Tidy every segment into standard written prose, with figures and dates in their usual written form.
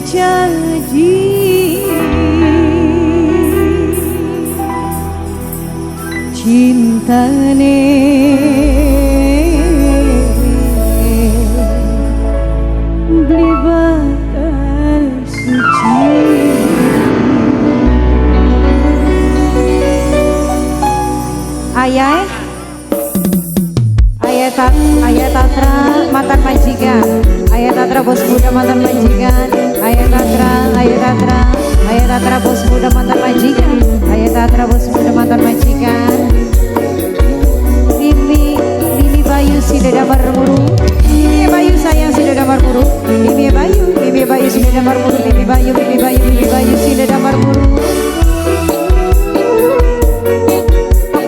Janji cintane beli bakal suci. Ayah, ayah ayah Tatra mantan majikan, ayah Tatra bos muda mantan majikan, ayah Tatra, ayah Tatra, ayah Tatra bos muda mantan majikan, ayah Tatra bos muda mantan majikan. Mimi, Mimi Bayu si dada marmuru, Mimi Bayu sayang si dada marmuru, Mimi Bayu, Mimi Bayu si dada marmuru, Mimi Bayu, Mimi Bayu, Mimi Bayu si dada marmuru.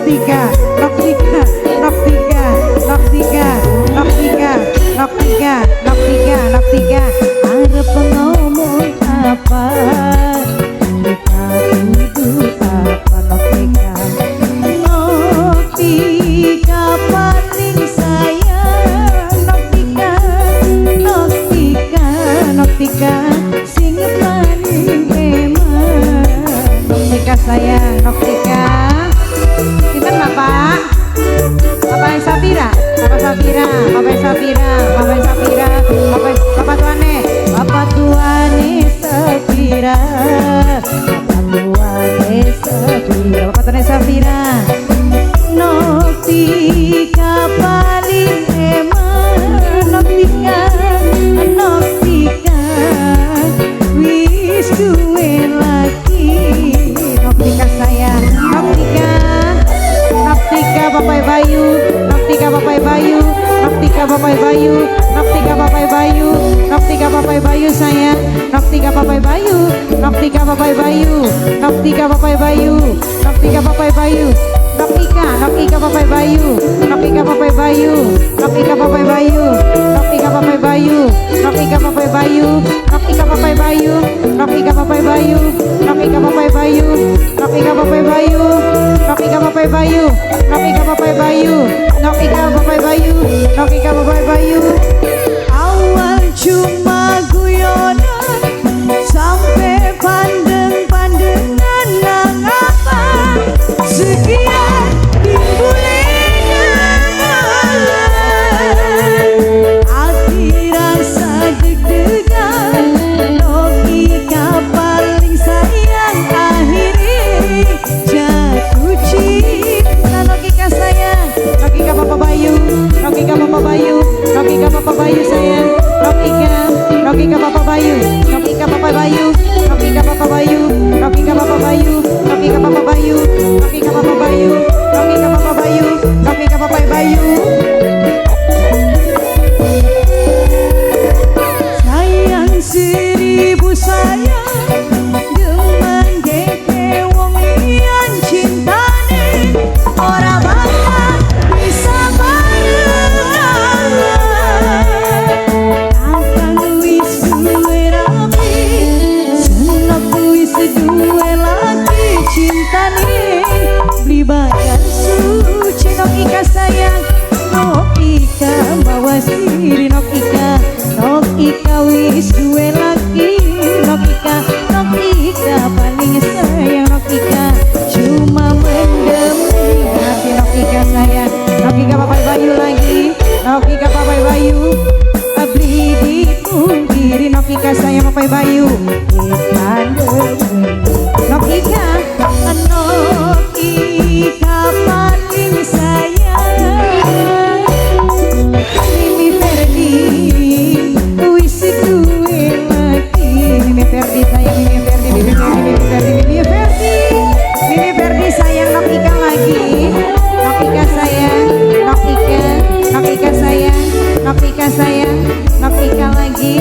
Tiga, nok tiga, nok tiga, nok tiga, nok tiga, nok tiga, nok tiga, nok tiga. Arep ngomong apa? Kita kudu apa nok tiga? Nok tiga paling sayang, nok tiga, nok tiga, nok tiga, sing paling eman. Nok tiga sayang, nok tiga. Sinten Bapak? Bapak Safira, Bapak Safira, Bapak Safira, Bapak Safira, Bapak Bapak tuane, Bapak tuane Safira, Bapak tuane Safira, Bapak tuane Safira. Nok tiga paling eman, nok tiga, nok tiga, wis duwe lagi. Nok tiga sayang, nok tiga. Nok tiga Bapak Bayu, nok tiga Bapak Bayu, nok tiga Bapak Bayu, nok tiga Bapak Bayu, nok tiga Bapak Bayu sayang, nok tiga Bapak Bayu, nok tiga Bapak Bayu, nok tiga Bapak Bayu, nok tiga Bapak Bayu, nok tiga, nok tiga Bapak Bayu, nok tiga Bapak Bayu, nok tiga Bapak Bayu, nok tiga Bapak Bayu, nok tiga Bapak Bayu, nok tiga Bapak Bayu, nok tiga Bapak Bayu, nok tiga Bapak Bayu, nok tiga Bapak Bayu, nok tiga Bapak Bayu, nok tiga Bapak Bayu, nok tiga Bapak Bayu, nok tiga Bapak Bayu. Awal cuma guyonan sampai pandeng-pandengan nang apa sekian timbule hati rasa deg-degan logika paling sayang akhirnya jatuh cinta. Logika sayang, logika Bapak Bayu, logika Bapak Bayu, logika Bapak Bayu sayang, logika, logika Bapak Bayu, logika Bapak Bayu, logika Bapak Bayu, logika Bapak Bayu, logika Bapak Bayu, logika Bapak Bayu, logika Bapak Bayu, logika Bapak Bayu. Sayang seribu sayang demen deke wong liyan cintane ora bakal bisa bareng. Kakang wis duwe rapi, senok wis duwe laki, cintane beli bakal suci. Nok ika sayang, nok ika bawa siri, nok ika, nok ika wis duwe laki, nok ika, nok ika paling sayang, nok ika cuma mendem hati. Nok ika sayang, nok ika Bapak Bayu lagi, nok ika Bapak Bayu abdi dipungkiri, nok ika sayang Bapak Bayu nok ika, nok ika paling sayang. Mimi Ferdi wis duwe laki, Mimi Ferdi sayang, Mimi Ferdi, Mimi Ferdi, Mimi Ferdi, Mimi Ferdi, Mimi Ferdi sayang, nok ika lagi, nok ika sayang, nok ika, nok ika sayang, nok ika sayang, nok ika lagi.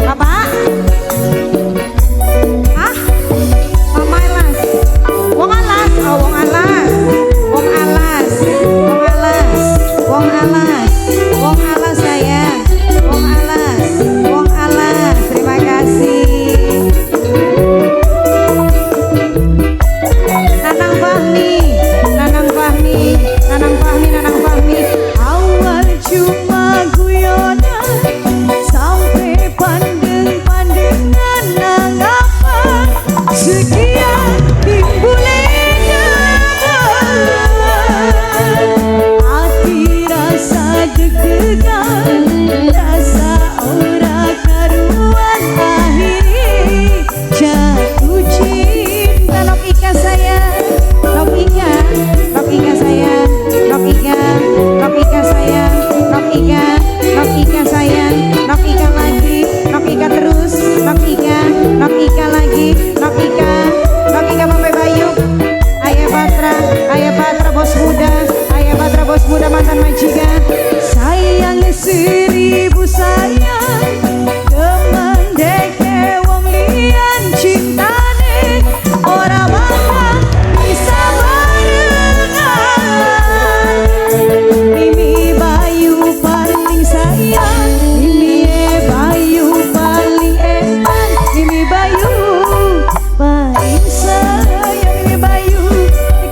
Bapak, ah, Mama Elas, wong alas, oh wong deg-degan, rasa ora karuan, akhirnya jatuh cinta. Nok Ika sayang, Nok Ika, Nok Ika sayang, Nok Ika, Nok Ika sayang, Nok Ika, Nok Ika sayang, Nok Ika lagi, Nok Ika terus, Nok Ika, Nok Ika lagi, Nok Ika, Nok Ika Bapak Bayu, Ayah Patra, Ayah Patra bos muda, Ayah Patra bos muda mantan majikan. Sayang seribu sayang, demen deke wong liyan, cintane ora bakal bisa barengan. Mimi Bayu paling sayang, Mimi Bayu paling eman, Mimi Bayu paling sayang, Mimi Bayu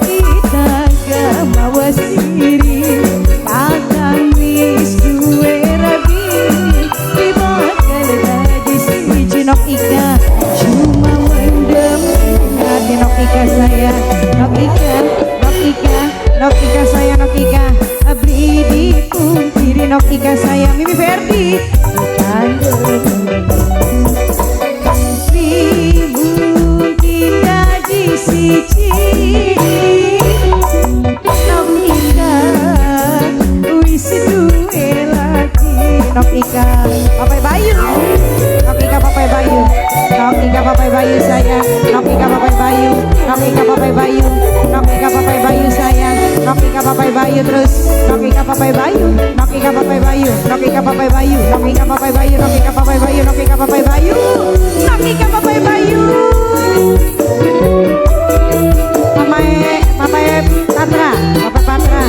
kita gak mawa siri, kakang wis duwe rabi, di bakal dadi siji. Nok Ika Cuma mendem hati Nok Ika sayang, Nok Ika, Nok Ika, Nok Ika sayang, Nok Ika, abri dipungkiri Nok Ika sayang, Mimi Ferdi. Mungkin dadi siji, Nok Ika wis duwe laki. Nok Ika, Bapak Bayu, Nok Ika Bapak Bayu, Nok Ika Bapak Bayu sayang, Nok Ika Bapak Bayu, Nok Ika Bapak Bayu, Nok Ika Bapak Bayu sayang, Nok Ika Bapak Bayu terus, Nok Ika Bapak Bayu, Nok Ika Bapak Bayu, Nok Ika Bapak Bayu, Nok Ika Bapak Bayu, Nok Ika Bapak Bayu, Nok Ika Bapak Bayu, Nok Ika Bapak Bayu. Mama E, Papa E Patra, Papa Patra,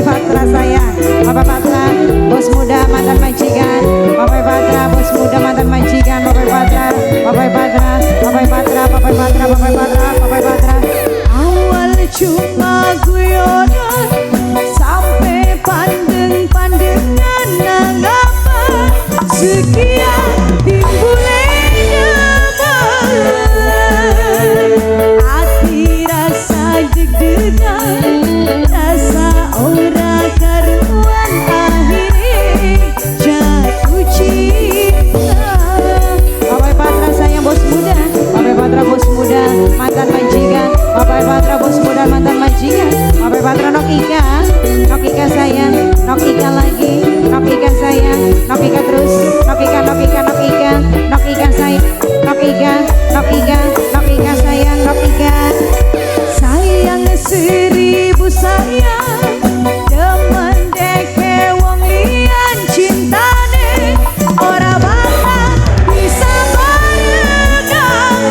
Patra sayang, Papa Patra, bos muda mantan majikan, Papa Patra, bos muda mantan majikan, Papa Patra, Papa Patra, Papa Patra, Papa Patra, Papa Patra, Papa Patra. Awal cuma guyonan, sampai pandeng-pandengan nang apa sekian timbule demen, hati rasa deg-degan, rasa ora karuan, akhirnya jatuh cinta. Papa Patra sayang bos muda, Papa Patra bos muda mantan majikan, Papa Patra bos muda mantan majikan, Papa Patra Nok Ika, Nok Ika sayang, Nok Ika lagi, Nok Ika sayang, Nok Ika terus, Nok Ika, Nok Ika, Nok Ika, Nok Ika sayang, Nok Ika, Nok Ika, Nok Ika sayang, Nok Ika. Sayang seribu sayang, demen deke wong liyan, cintane ora bakal bisa barengan.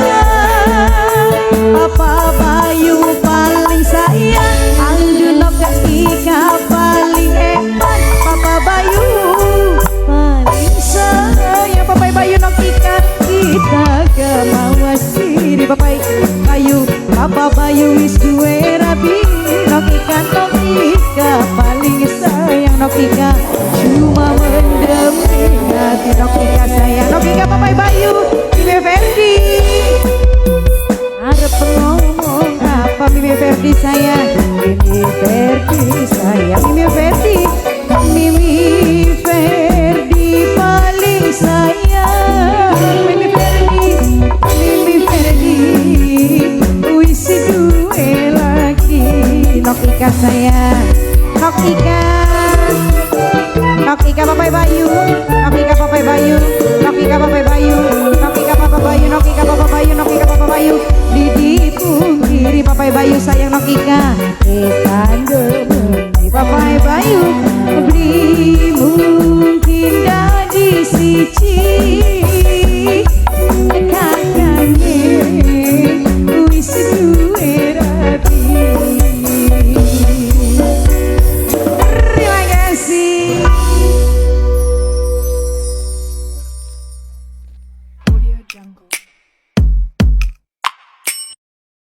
Papa Bayu paling sayang, Anggun Nok Ika paling eman, Papa Bayu paling sayang, Papa Bayu Nok Ika, kita kemawa siri. Papa Bayu, Papa Bayu wis duwe rabi, Nok Ika, Nok Ika paling sayang, Nok Ika cuma mendem hati. Nok Ika sayang, Nok Ika Papa Bayu, Mimi Ferdi. Arep ngomong Apa Mimi Ferdi sayang, Mimi Ferdi sayang, Mimi Ferdi, Mimi Ferdi paling sayang, Mimi Ferdi, Mimi Ferdi wis duwe laki. Nok Ika sayang, Nok Ika, Nok Ika Bapak Bayu, Nok Ika Bapak Bayu, Nok Ika Bapak Bayu, Nok Ika Bapak Bayu, Nok Ika Bapak Bayu, Nok Ika Bapak Bayu, Didi pungkiri Bapak Bayu sayang Nok Ika. Etan